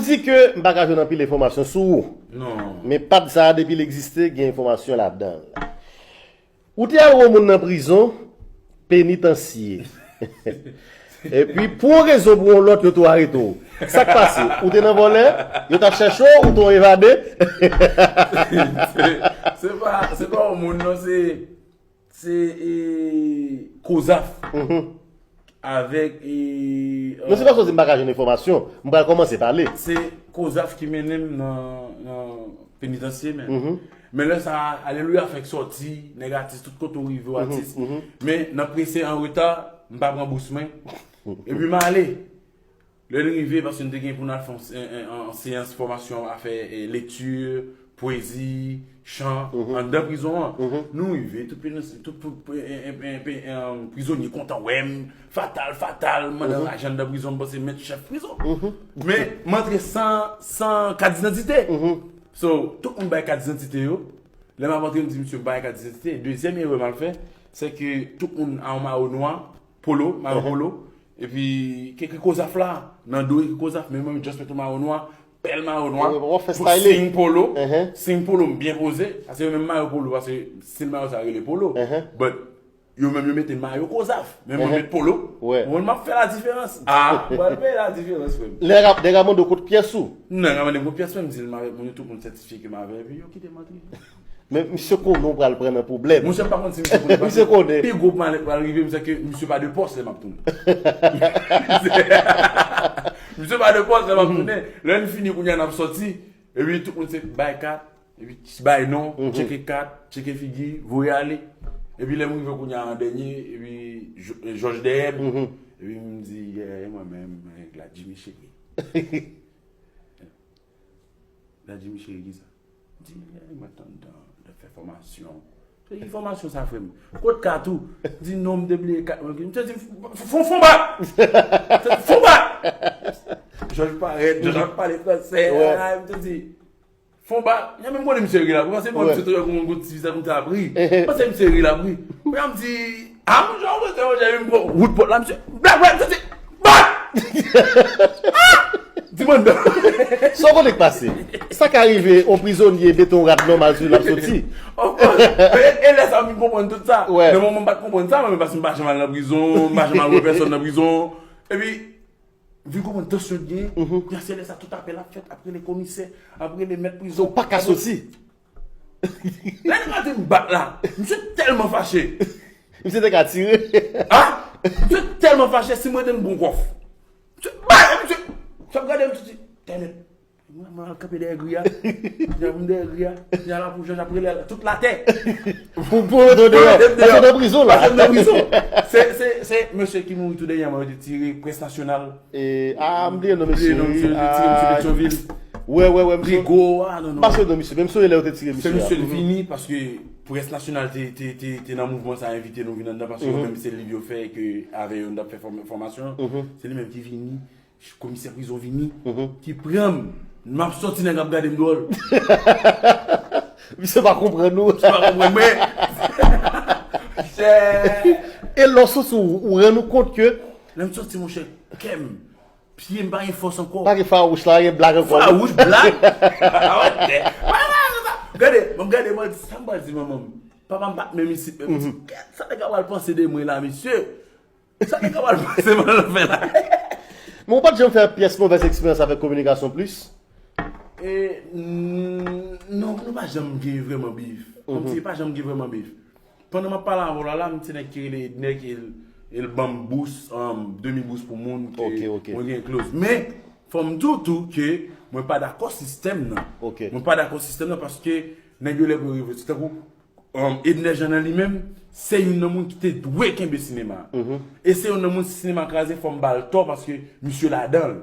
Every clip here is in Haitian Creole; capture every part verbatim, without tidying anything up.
Di ke m pa ka jwenn anpil enfòmasyon sou ou. Non. Men pad sa a, depi l egziste, gen enfòmasyon ladan l. Ou te al wè yon moun nan prizon, penitansye. Epi, pou yon rezon, pou yon lòt, yo tou arete w. Sa k pase? Ou te nan vòlè, yo t ap chèche w, ou te yon evade? Se, se pa, se pa yon moun, non, se, se e, Kozaf. Avèk e, Non, se pa sou di m pa ka jwenn enfòmasyon. M pral kòmanse pale. Se Kozaf ki mennen m nan, nan penitansye, men. Men lè sa a, alelouya fèk sòti, nèg atis, tout kote w rive w atis. Men nan prese an reta, m pa pran bous mwen. Epi m ale. Lè n rive, paske n te gen pou n al fè yon, yon, yon, yon seyans fòmasyon afè e, lekti, pwezi, chan, anndan prizon an. Nou rive, tout, tout, tout, tout, e, e, e, e, e, prizonye kontan wè m, fatal, fatal, m anndan raje anndan prizon, m panse mèt chèf prizon. Men, m antre san, san kat didantite. So, tout moun bay kat didantite yo. Lè m ap antre, m di misye m pa gen kat didantite. Dezyèm erè m al fè, se ke tout moun a yon mayo nwa, polo, mayo polo. Epi, ki ekri Kozaf la, nan do ekri Kozaf, men mwen, m just met yon mayo nwa, bèl mayo nwa, Ou, ou fè style. Siy polo, siy polo, m byen poze, paske yo menm mayo polo, paske stil mayo sa rele polo. But, yo menm yo mete mayo Kozaf, men mwen met polo. Wè. Mwen, m ap fè la diferans. Ah, mwen fè la diferans, frè m. Nèg ap, nèg ap mande w kot pyès ou. Nèg ap mande m kot pyès mwen, m di l, m avèk moun yo, tout moun sètifye ke m avè, epi yo kite m antre. Men misye konnen w pral pran nan pwoblèm. Monchè, m pa konn si misye konnen. Misye konnen. Pi gwo mal k pral rive m, se ke misye pa de pòs lè m ap tounen. Misye pa de pòs lè m ap tounen. Lè n fini kounye a n ap sòti, epi tout moun se bay kat, epi bay non, tcheke kat, tcheke figi, voye ale. Epi lè m rive kounye a an dènye, epi jòj dèyè m. Epi m di, yeah, e mwen menm, nèg la, Jimmy Cheri. Daddy Michel ki sa? M di, eh, mwen t anndan, mwen t ap fè fòmasyon. M di, ki fòmasyon sa, frè m? Kot kat ou? M di, non, m te bliye kat mwen. M te di, fon, fon bak! M te di, fon bak! Jòj parèt, Jòj ap pale fransè. M te di, fon bak. Mwen menm konnen misye ri la. Ou panse mwen misye te wè kòman yon ti vizaj konsa ap ri. Ou panse misye ri la ap ri. Mwen m di, ah, mwen jan mwen te wè, mwen pran wout pòt la, misye. Blak, blak, misye di, bak! Ah! Di mwen non. Sa w konnen k pase? Sa ka rive, yon prizonye mete yon rad nòmal sou li, l ap soti. Of course. E, e lè sa m vin konprann tout sa. Nan moman m pa t konprann sa, mwen, paske m pa janm al nan prizon, m pa janm al wè pèsòn nan prizon. Epi, vin konprann tansyon t genyen. Kounya se lè sa tout apèl ap fèt, ap rele komisè, ap rele mèt prizon. Ou pa ka soti. Lè nèg la te m bat la, misye tèlman fache. Misye te ka tire. Ah! Misye tèlman fache, si m rete m bon kòf. Misye bay, misye, misye ap gade m, misye di, tènèt. Mwen, mwen al kanpe dèyè gri a. Mwen dèyè gri a. Mwen al pou Jòj ap rele tout latè. Pou, pou mete w deyò. Pase nan prizon la. Pase nan prizon. Se, se, se mesye ki mouri tou dènyèman, yo te tire Près Nasyonal. E, ah, m bliye non, mesye. Misye te tire misye Petyonvil. Wè, wè, wè, misye. Rigo, ah, non, non. Pase non, mesye. Men m sonje lè yo te tire Se misye. Misye l vini paske Près Nasyonal te, te, te, te nan mouvman sa, envite nou vin anndan paske yo menm se liv yo fè ke avè yo n t ap fè fòm- fòmasyon. Se li menm ki vini, komisè prizon vini, ki pran m. M ap sòti, nèg ap gade m dwòl. Misye pa konprann ou. Misye pa konprann mwen. Chè. E lè w soti, ou, ou rann ou kont ke Lè m sòti, monchè, kè m, pye m pa gen fòs ankò. Pa gen fawouch la, gen blag ankò. Fawouch, blag. Gade, mwen gade, mwen di, sa m pral di manman m. Papa m pa t menm isit, menm. Sa nèg la pral panse de mwen la, mesye. Sa nèg la pral panse mwen nan fè la. Men ou pa t janm fè pyès movèz eksperyans avèk Kominikasyon Plis? E, n- non, nou pa janm gen vrèman bif. Kòmsi pa janm gen vrèman bif. Pandan m ap pale avè w la, la, m se nèg ki rele Edner, ki el, el ban m bous, um, demi bous pou moun ke Ok, ok. Mwen gen close. Men, fò m di w tou ke mwen pa dakò sistèm nan. Ok. Mwen pa dakò sistèm nan paske nèg yo lè pou yo rive. Se tankou, um, Edner Jean nan li menm, se youn nan moun ki te dwe kenbe sinema. E se youn nan moun, si sinema kraze, fò m ba l tò paske misye ladan l.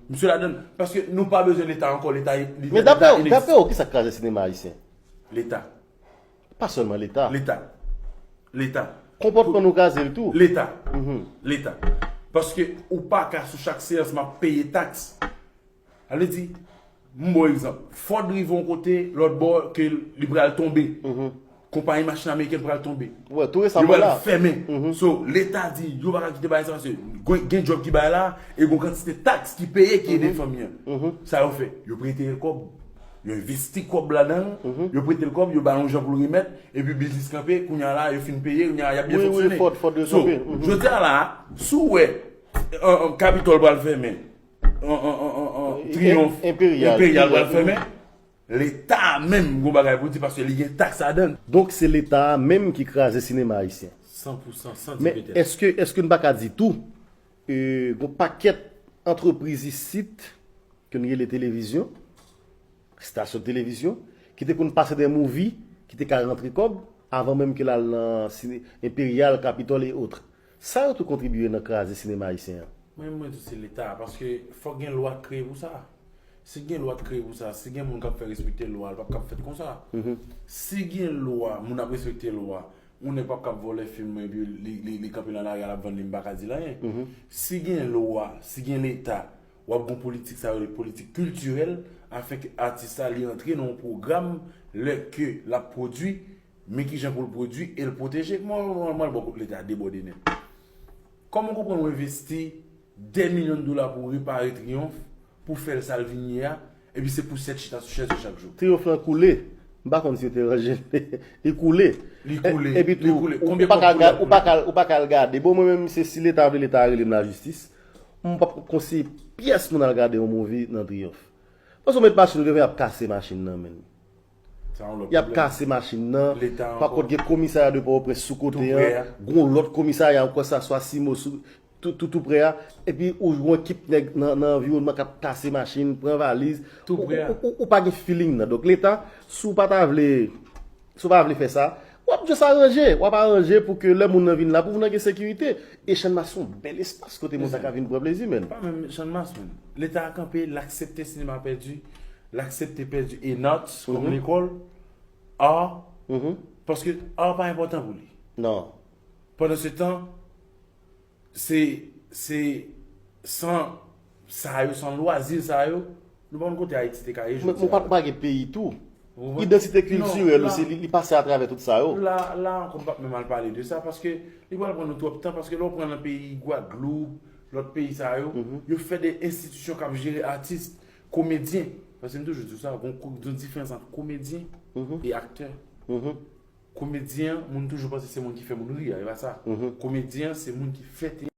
Misye ladan l. Paske nou pa bezwen Leta ankò. Leta, Leta, Men dapre Leta w, inegzistan. Dapre w, ki sa k kraze sinema ayisyen? Leta. Pa sèlman Leta. Leta. Leta. Konpòtman nou kraze l tou. Leta. Leta. Paske ou pa ka sou chak seyans m ap peye taks. Sa vle di, m ba w egzanp. Ford rive yon kote, lòt bò, ke li pral tonbe. Konpayi machin amerikèn pral tonbe. Wè, tou Yo resaman pral la. Fèmen. So, Leta di yo pa ka kite bagay sa pase. Gen, gen djòb ki bay la, e gon kantite taks ki peye ki ede fanmi an. Sa yo fè, yo prete l kòb, yo envesti kòb ladan l, yo prete l kòb, yo ba l yon jan pou l remèt, epi biznis kanpe, kounye a la, yo fin peye, kounye a, y ap byen Wi, wi, fonksyone. Ford, Ford So, rezope. Mhm. Jodi a la, si w wè, an, an, Kapitòl pral fèmen, an, an, an, an, an, Triyonf, Imperial. Imperial pral fèmen, Leta menm gon bagay pou di paske li gen taks ladan l. Donk se Leta a menm ki kraze sinema ayisyen. San pou san, san Men petèt. Èske, èske n pa ka di tou, e, gon pakèt antrepriz isit, ke n rele televizyon, estasyon de televizyon, ki te konn pase de movie, ki te ka rantre kòb, avan menm ke l al nan sine, Imperial, Capitol e otre. Sa yo tou kontribiye nan kraze sinema ayisyen an. Mwen, mwen tou se Leta, paske fòk gen lwa k kreye pou sa. Si gen lwa k kreye pou sa, si gen moun k ap fè respekte lwa, l p ap k ap fèt konsa. Si gen lwa, moun ap respekte lwa, yon nèg p ap k ap vòlè fim mwen, epi li, li, li kanpe nan lari a, l ap vann li, m pa ka di l anyen. Si gen lwa, si gen Leta, w ap gon politik, sa yo rele politik kiltirèl, afenke atis la, li antre nan yon pwogram, lè ke l ap pwodui, men kijan pou l pwodui, e l pwoteje. Mwen, mwen, mwen, l bò Leta debòde nèt. Kòman w konprann w envesti dè milyon dola pou repare Triyonf, pou fè l sa l vin ye a, epi se pou sèt chita sou chèz yo chak jou? Triyonf lan koule. M pa konn si yo te ranje l. Li koule. Li koule, E- Epi li tou, koule. ou, Konbyen ou pa kòb ka koule gade, ap ou pa ka, ou pa ka al gade. Bon, mwen menm, se si Leta vle, Leta rele m lajistis. M p ap konseye pyès moun al gade yon movie nan Triyonf. Paske w met machin ou devan, y ap kase machin nan, menm. Sa yon lòt Y ap pwoblèm. Kase machin nan. Leta Pa ankò. Kot gen komisarya de Pòtoprens sou kote Tou prè an. a. Gon lòt komisarya ankò, sa swa Simo sou tou, tou, tou prè a. Epi ou jwenn ekip nèg nan, nan anviwònman k ap kase machin, pran valiz. Tou prè a. Ou, ou, ou, ou pa gen feeling nan. Donk Leta, si w pa ta vle, si w pa vle fè sa, w ap just aranje. W ap aranje pou ke lè moun nan vin la, pou moun nan gen sekirite. E Channmas se yon bèl espas kote moun sa ka vin pran plezi, menm. Pa menm Channmas, menm. Leta a kanpe, l aksepte sinema pèdi, l aksepte pèdi Enarts kòm lekòl, a, paske a pa enpòtan pou li. Non. Pandan se tan, se, se san sa yo, san lwazi sa yo, nou pa konn kote Ayiti te ka ye Men jodi ou pa, a. Ou pa gen peyi tou. Ou konprann? Idantite Non, kiltirèl la- ou, se li, li pase atravè tout sa yo. La, la ankò, m p ap menm al pale de sa, paske li pral pran nou twòp tan, paske lè w pran nan peyi Gwadloup, lòt peyi sa yo, yo fè de enstitisyon k ap jere atis, komedyen. Paske m toujou di w sa, gon, gon diferans ant komedyen e aktè. Komedyen, moun toujou panse se moun ki fè moun ri a, e pa sa. Komedyen, se moun ki fè teyat.